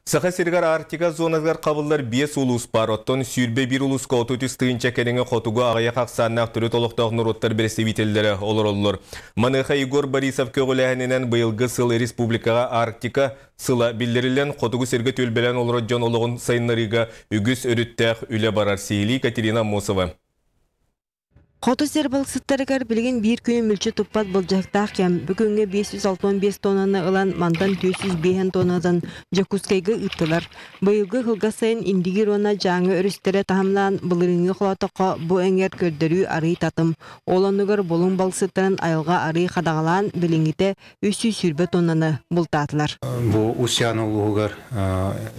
Саха сиригэр Арктика зонатыгар хабыллар 5 улуус баар, оттон 21 улууска 33 тыһыынча кэриҥэ хотугу аҕыйах ахсааннаах төрүт олохтоох норуоттар бэрэстэбиитэллэрэ олороллор. Маныаха Егор Борисов көҕүлээһининэн быйылгы сыл республикаҕа Арктика сыла биллэриллэн, хотугу сиргэ түөлбэлээн олорор дьон олоҕун сайыннарыыга үгүс өрүттээх үлэ барар. Сиһилии Катерина Аммосова. Хоту сир балыксыттарыгар билигин биир күнү мүлчү туппат былдьаһыктаах кэм. Бүгүҥҥэ 565 тоннаны ылан, мантан 405 тоннатан Дьокуускайга ыыттылар. Быйылгы кылгас сайын Индигир уонна Дьааҥы өрүстэрэ таһымнаан былырыыҥҥы холоотоххо бу эҥэр көрдөрүү арыый татым. Ол оннугар Булуҥ балыксыттарын айылҕа арыый хадаҕалаан билиҥҥитэ 320 тоннаны бултаатылар. Бу Усть-Яна улууһугар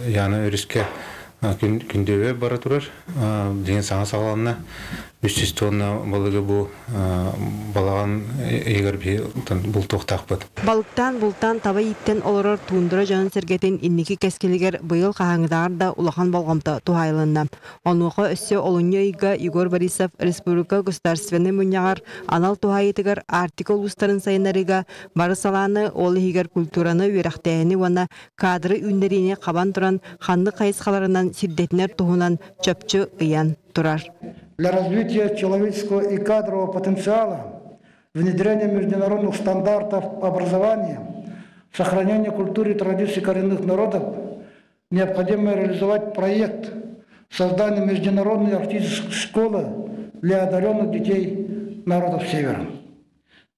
Яна өрүскэ күндүөбэ бара турар. Дьиҥин саҥа саҕаланна. 300 тонна балыгы бу балаҕан ыйыгар биһи бултуохтаахпыт. Балыктаан, бултаан таба ииттэн олорор туундара дьонун-сэргэтин инники кэскилигэр быйыл хаһааҥҥытааҕар да улахан болҕомто туһаайылынна. Онуоха өссө олунньу ыйга Егор Борисов республика Государственнай мунньаҕар анал туһаайыытыгар Арктика улуустарын сайыннарыыга бары салааны, ол иһигэр культураны, үөрэхтээһини уонна кадры үүннэриини хабан туран ханнык хайысхаларынан сирдэтинэр туһунан чопчу ыйан турар. Для развития человеческого и кадрового потенциала, внедрения международных стандартов образования, сохранения культуры и традиций коренных народов необходимо реализовать проект создания международной арктической школы для одаренных детей народов Севера.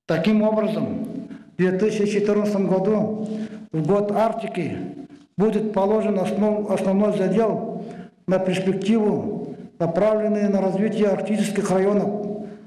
Таким образом, в 2014 году, в год Арктики, будет положен основной задел на перспективу, направленный на развитие арктических районов,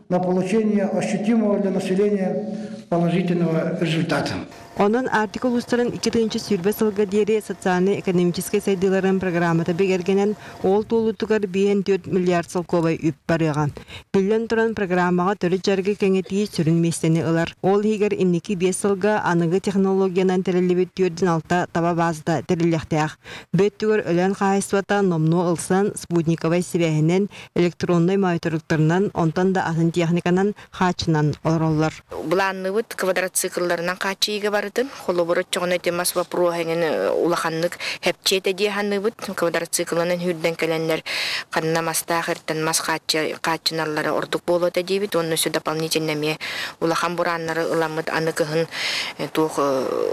на получение ощутимого для населения положительного результата. Онон Арктика улуустарын 2020 сылга диэри социальнай-экономическай сайдыыларын программата бигэргэнэн, ол туолуутугар 5,4 миллиард солкуобай үп барыаҕа. Биллэн туран, программаҕа төрүт дьарыгы кэҥэтии сүрүн миэстэни ылар. Ол иһигэр инники 5 сылга аныгы технологиянан тэриллибит 46 таба баазата тэриллиэхтээх. Бу өттүгэр Өлөөн хаһаайыстыбата номнуо ылсан, спутниковай сибээһинэн, электроннай мониторингтарынан, онтон да атын техниканан хааччынан олороллор. Былаанныыбыт квадроциклларынан хааччыйыыга барытын. Холобур, оччоҕуна ити мас боппуруоһа эҥин улаханнык хэпчиэтэ дии саныыбыт. Квадроциклынан сүүрдэн кэлэннэр ханна мастаах эртэн мас хааччыналлара ордук буолуо этэ диибит. Уонна өссө дополнительно эмиэ улахан бурааннары ыламмыт аны кыһын туох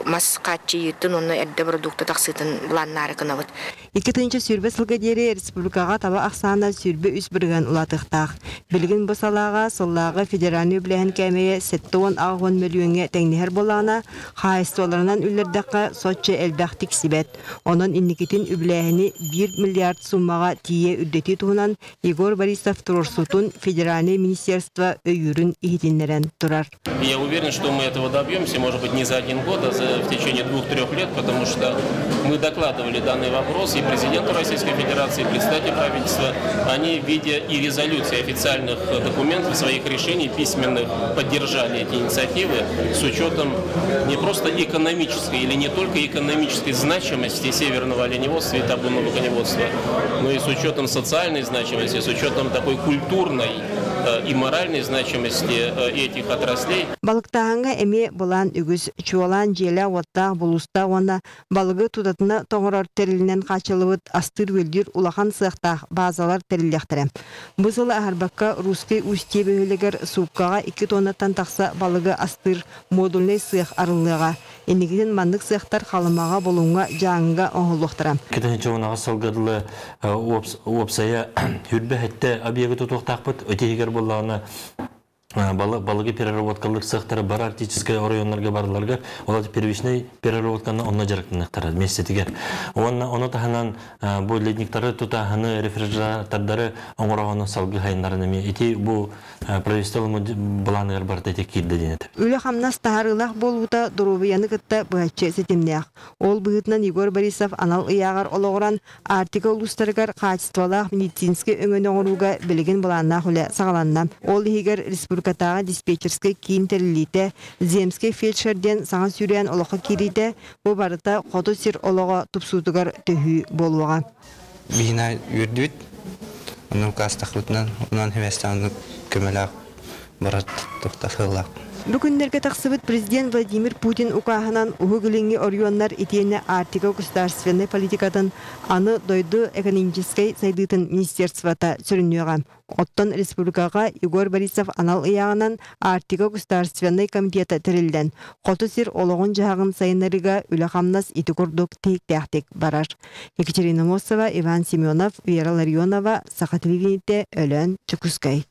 мас хааччыйыытын уонна эрдэ продукта тахсыытын былааннаары гынабыт. 2020 сылга диэри республикаҕа таба ахсаана 23% улаатыахтаах. Билигин бу салааҕа сыллааҕы федеральнай үбүлээһин кээмэйэ 78 мөлүйүөҥҥэ тэҥнэһэр буоллаҕына, хаһаайыстыбаларынан үллэрдэххэ соччо элбэх тиксибэт. Онон инникитин үбүлээһини 1 миллиард суумаҕа тиийэ үрдэтии туһунан Егор Борисов туруорсуутун федеральнай министерство өйүүрүн иһитиннэрэн турар. Я уверен, что мы этого добьемся, может быть, не за один год, а в течение 2-3 лет, потому что мы докладывали данный вопрос и президенту Российской Федерации, и председателю правительства. Они в виде и резолюций официальных документов, своих решений письменных поддержали эти инициативы с учетом не просто экономической или не только экономической значимости северного оленеводства и табунного коневодства, но и с учетом социальной значимости, с учетом такой культурной и моральной значимости этих отраслей. Балыктааһыҥҥа эмиэ былаан үгүс. Чуолаан дьиэлээх-уоттаах булуустаах уонна балыгы тутатына тоҥорор тэрилинэн хааччыллыбыт астыыр-үөллүүр улахан сыахтаах баазалар тэриллиэхтэрэ. Бу сылы аһарбакка Русский Устье бөһүөлэгэр сууккаҕа 2 тоннаттан тахса балыгы астыыр модульнай сыах арыллыаҕа. Инникитин маннык сыахтар Халымаҕа, Булуҥҥа, Дьааҥыга оҥоһуллуохтара. 2010 сылга дылы уопсайа хүрбэ хэттэ объегы тутуохтаахпыт. Ити иһигэр буоллаҕына балыгы переработкалыыр сыахтара бар арктическай оройуоннарга барыларга ол первичный переработканы онно дьарыктаныахтара миэстэтигэр. Уонна ону таһынан бу ледниктары тутааһыны, рефрижератордары оҥороһону салгыы хайыннарын эмиэ ити бу правительство былааныгар барыта ити киирдэ диэн этэ. Үлэ-хамнас таһаарыылаах буолуута доруобуйаны кытта быһаччы ситимнээх. Ол быһыытынан Егор Борисов анал ыйааҕар олоҕуран Арктика улуустарыгар хаачыстыбалаах медицинскэй өҥөнү оҥорууга билигин былааннаах үлэ саҕаланна. Ол иһигэр республикатааҕы диспетчерскэй киин тэриллиитэ, Земскэй фельдшер диэн саҥа сүүрээн олоххо киириитэ бу барыта хоту сир олоҕо тупсуутугар төһүү буолуоҕа. Биһиэнэ үөрдүбүт, онон каастахпытынан, онон химэстээн көмөлөөх барар тохтоһуолаах. Бу күннэргэ тахсыбыт президент Владимир Путин укааһынан Уһук Илиҥҥи оройуоннар итиэннэ Арктика государственнай политикатын аны дойду экономическай сайдыытын министерствота сүрүннүөҕэ. Оттон республикаҕа Егор Борисов анал ыйааҕынан Арктика государственнай комитета тэриллэн, хоту сир олоҕун-дьаһаҕын сайыннарыыга үлэ-хамнас ити курдук тиһиктээхтик барар. Екатерина Мосова, Иван Семенов, Вера Ларионова, Саха телевидениетэ, Өлөөн, Дьокуускай.